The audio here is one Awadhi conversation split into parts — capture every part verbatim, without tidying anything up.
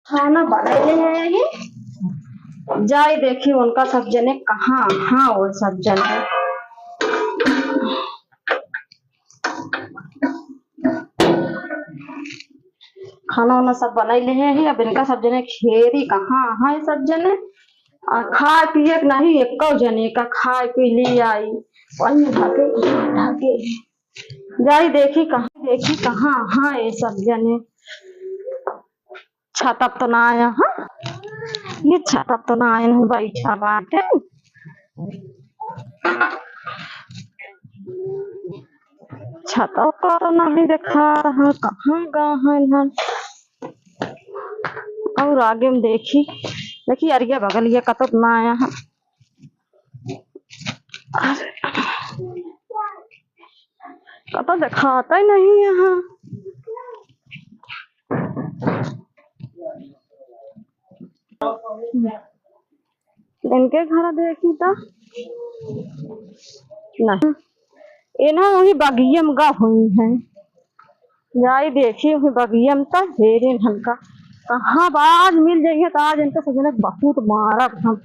खाना बनाइले हैं ये। जाई देखी उनका सब जने कहाँ, हाँ, वो सब जने। खाना वाना सब बनाइले हैं, अब इनका सब जने हेरी कहाँ, हाँ, ये सब जने। आ, खाए पिए के नहीं, एको जने का खाए पी ली आई। वही ढाके, ढाके। जाई देखी कहाँ, देखी कहाँ, हाँ, ये सब जने। छतप तो ना आया, हाँ? ये छतप तो ना आया, नहीं बैठा बाटे। छतप का तो नहीं देखा रहा, कहाँ गा है ना? और आगे में देखी, देखी अरिया बगलिया कतौ ना आया है। कतौ देखाता ही नहीं यहाँ। इनके घर देखी तो नहीं, इन्हें वही बगिया में गा हुई है। जाई देखी वही बगिया में तो हेरे इनका कहाँ बा, आज मिल जाइए तो आज इनका सजनक बहुत मारब हम।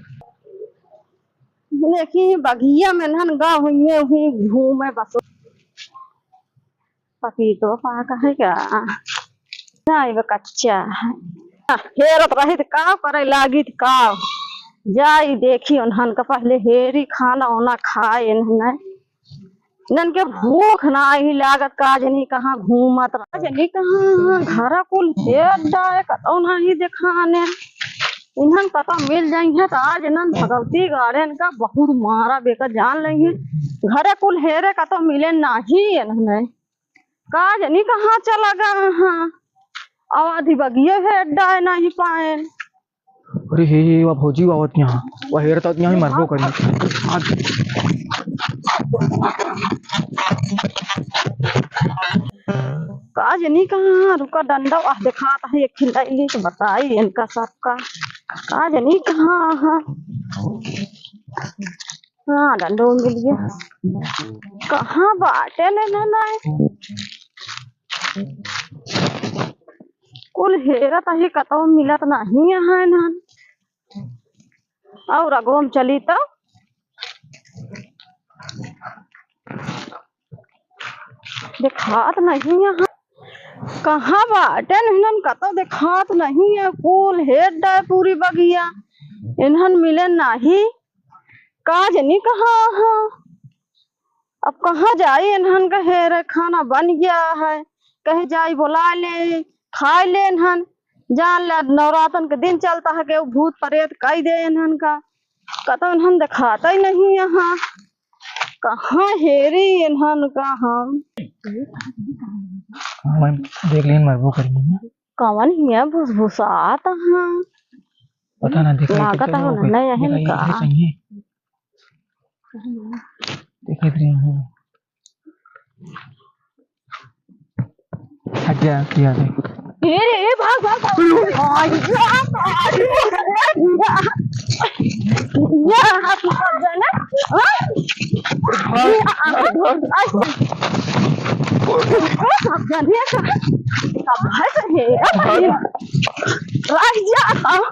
देखी बगिया में इन्हन गा हुई है, वही घूमे बस। पपीतो पाका है का? नहीं, वो कच्चा है। आ, हेरत रही त का करे लागी त का? जाई देखी उन्हन का पहले हेरी खाना ओना खाए इन्हन। इन्हन के भूख नाही लागत, का जनी कहाँ घूमत रह, का जनी कहाँ घरा कुल हेर डाए, कतौ नाही देखाने। इन्हन कतौ मिल जाई है त आज इन्हन भगवती गाड़े इनका बहुत मारा बेकर जान लई है। घरे कुल हेरे कतौ मिले नाही इन्हन। का जनी कहाँ चला गा हाँ? अवधी बगिया हेर डाए नाही पाएन। अरे हे, हे, वह भौजी आवत यहाँ, वह हेरत आवत यहाँ, मरबो करी। आज का जनी कहाँ, रुका डंडा, आह, देखात है, एक खिलाई ली तो बताई इनका सबका। का जनी कहाँ, हाँ। हाँ, डंडो मिल गया। कहाँ बाटे ने ना, ना। कुल हेरत ही कतौ मिलत नाही यहाँ इन्हन। और अगो में चली तो देखात नहीं यहाँ। कहाँ बाटे इन्हन कतौ देखात नहीं है। कुल हेर डाए पूरी बगिया, इन्हन मिले नाही। का जनी कहाँ, हाँ। अब कहाँ जाई इन्हन का हेरे, खाना बन गया है, कहे जाई बोला ले, खाए ले इन्हन। जान ले नवरातन के दिन चलता है, केहू भूत प्रेत कई दे इन्हन का। कतौ इन्हन देखाता ही नहीं यहाँ, कहाँ हेरी इन्हन का हम। मैं देख लेन, मरबो करी। कवन हिया भुसभुसात हाँ। पता ना, देखा लागत हो ना, नहीं है का। देखत रही हूँ। हट जा, क्या है? ए रे, ए भाग, भाग, भाग। भाग, भाग, भाग। या, आप भाग जाना। हाँ? भाग, भाग, भाग। भाग जाना। भाग। भाग जा, हाँ।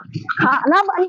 खाना बन